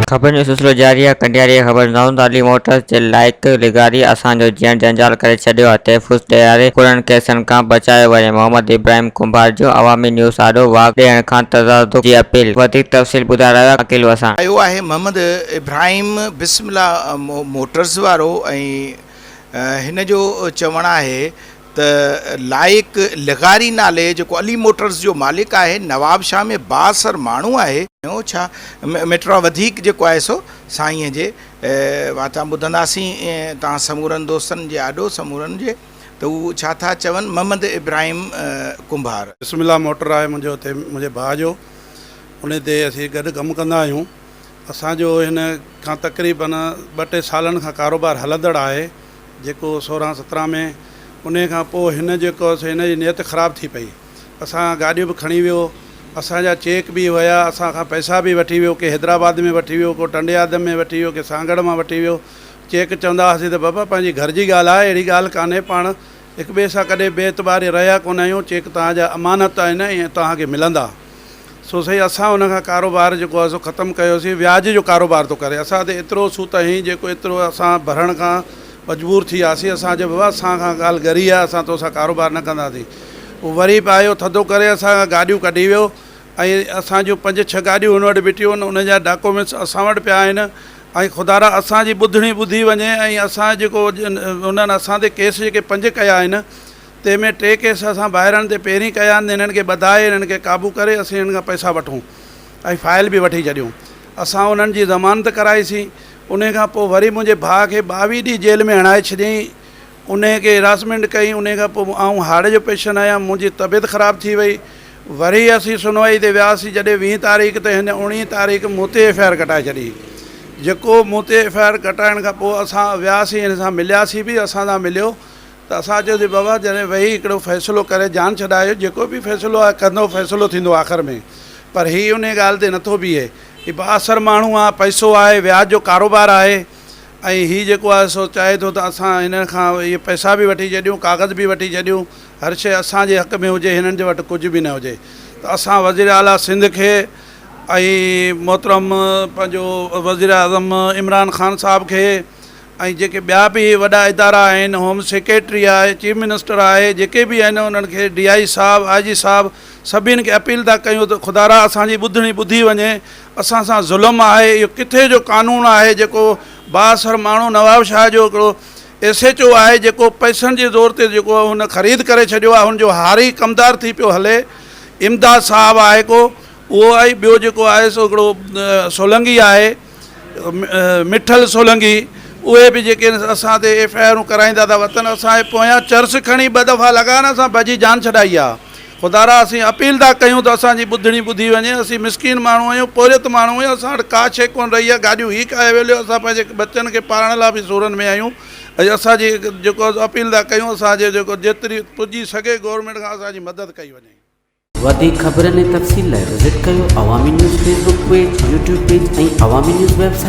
خبرن جو سلسلو جاري آهي ڪنڊياري جي خبر نئون علي موٽرز جي لائق لغاري اسان جو جيئڻ جنجال ڪري ڇڏيو آهي تحفظ ڏياري ڪوڙن ڪيسن کان بچايو وڃي محمد ابراهيم ڪنڀار جو عوامي نيوز آڏو واڳ ڏيڻ کان تضادق جي اپيل وڌيڪ تفصيل ٻڌائي رهيو آهي عقيل وساڻ. آيو آهي محمد ابراهيم بسم الله موٽرز وارو ۽ هن جو چوڻ آهي ته لائق لغاري نالي جيڪو علي موٽرز جو مالڪ آهي نوابشاهه ۾ بااثر ماڻهو آهي. ڇا ميٽرا وڌيڪ جيڪو آهي سو سائين جي واتان ٻڌنداسين توهان سمورن دوستن جي آڏو سمورن جي ته هو ڇا ٿا چون محمد ابراهيم ڪنڀار. بسم الله موٽر آهي منهنجو اتي منهنجي ڀاء جو انهي تي اسين گڏ ڪم ڪندا آهيون اسان جو هن کان تقريبن ٻه ٽي سالن کان ڪاروبار هلندڙ آهي جيڪو سورهن سترهن ۾ انهي کان پوء هن جيڪو سو هن جي نيت خراب ٿي پئي اسان کان گاڏيون به کڻي ويو اسان جا چيڪ به هيا اسان کان پئسا به وٺي ويو ڪي حيدرآباد ۾ وٺي ويو ڪو ٽنڊي آدم ۾ وٺي ويو ڪي سانگهڙ مان وٺي ويو چيڪ چوندا هئاسين ته بابا پنهنجي گهر جي ڳالهه آهي اهڙي ڳالهه ڪانهي پاڻ هڪ ٻئي سان ڪڏهن بي اعتباري رهيا ڪونه آهيون چيڪ توهان جا امانت آهن ۽ توهان کي ملندا. سو سائين اسان ان کان ڪاروبار جيڪو آهي سو ختم ڪيوسين وياج جو ڪاروبار ٿو ڪري اسان تي ايترو سوت هنئي جيڪو ايترو اسان ڀرڻ کان مجبور ٿي وياسين اسان چيو بابا اسان کان ڳالهه ڳري آهي اسان توسان ڪاروبار نه ڪنداسين هو وري به آيو ٿڌو ڪري اسان کان گاڏيون ڪڍي ويو ۽ اسان جون پنج ڇهه گاڏيون هن وٽ بيٺيون آهن انهن جا ڊاڪومينٽس اسان وٽ پيا آهن ۽ خدارا اسان جي ٻڌڻي ٻڌي وڃي ۽ اسان جيڪو انهن اسان تي ڪيس جيڪي پنج ڪيا آهن تنهن ۾ ٽي ڪيس اسان ڀائرن تي پهرين ڪيا آهن انهن کي ٻڌائي انهن کي قابو ڪري اسين انهن کان پئسا وٺون ۽ فائل به وٺي ڇڏيون. اسان انهن جي ضمانت ڪرائي سين. انهي کان پوء وري منهنجي ڀاء کي ٻاويهه ڏينهن جيل ۾ هڻائي ڇڏيائين. انهي کي هراسمينٽ ڪئي. انهي کان پوء آئون هارٽ جو پيشنٽ آهيان منهنجي طبيعت خراب ٿي وئي. وري اسين سنوائي تي وياسين جڏهن ويهين تاريخ تي هن اوڻيهين تاريخ مون تي ايف I R ڪٽائي ڇڏي. جيڪو مون تي ايف I R ڪٽائڻ کان پوء اسان وياسين هن سان ملياسين به اسان سان مليو. ته اسان چيوسين بابا جڏهن ويهي هڪڙو فيصلو ڪري جان ڇڏايو جيڪو به فيصلو آهي ڪندو فيصلو ٿيندو آخر ۾ پر هي انهي ڳالهه تي نٿو بيهي هي بااثر ماڻهو آهي پئسو آهي وياج جو ڪاروبار آهي ۽ هي جيڪو آهي سو چاهي ٿو ته اسان هنن کان اهي پئسا به وٺي ڇڏيون ڪاغذ به وٺي ڇڏيون هر شيء اسان جي حق ۾ هجي هنن جي وٽ ڪجهه به نه هجي ته اسان وزير اعليٰ سنڌ کي ۽ محترم پنهنجو وزير اعظم عمران خان صاحب کي ۽ جيڪي ٻيا به وڏا ادارا آهن هوم سيڪريٽري آهي چيف منسٽر آهي جيڪي به آهن انهن کي ڊي I صاحب آء جي صاحب سڀني کي اپيل ٿا ڪيون ته خدارا اسان جي ٻڌڻي ٻڌي وڃي اسان سان ظلم آهي اهو ڪٿي جو قانون آهي جيڪو بااثر ماڻهو نوابشاهه جو هڪڙو ايس ايچ او آهي جيڪو پئسن جي زور تي جيڪو هن خريد ڪري ڇڏيو آهي هن جو هاري ڪمدار ٿي پيو هلي امداد صاحب آهي ڪو اهو آهي ٻيو جيڪو آهي سو هڪڙو سولنگي آهي مٺل سولنگي اهي به جيڪي اسان تي ايف I آرون ڪرائيندا ٿا وتن اسان جي پويان چرس کڻي ٻه دفعا لڳا نه اسان ڀڄي جان ڇڏائي آ خدارا اسين اپيل ٿا ڪيون ته اسان جي ٻڌڻي ٻڌي وڃي اسين مسڪين ماڻهو آهيون پورهيت ماڻهو آهيون اسان وٽ ڪا شيء ڪونه رهي آ گاڏيون هي کائي ويليو اسان پنهنجي ٻچن کي پارائڻ لاء به سورن ۾ آهيون ۽ اسان جي جيڪو اپيل ٿا ڪيون اسان جي جيڪو جيتري پڄي سگهي گورنمينٽ کان اسان جي مدد ڪئي وڃي. وڌيڪ خبرن ۽ تفصيل لاء وزٽ ڪيو Awami news Facebook page, YouTube page ۽ Awami news website.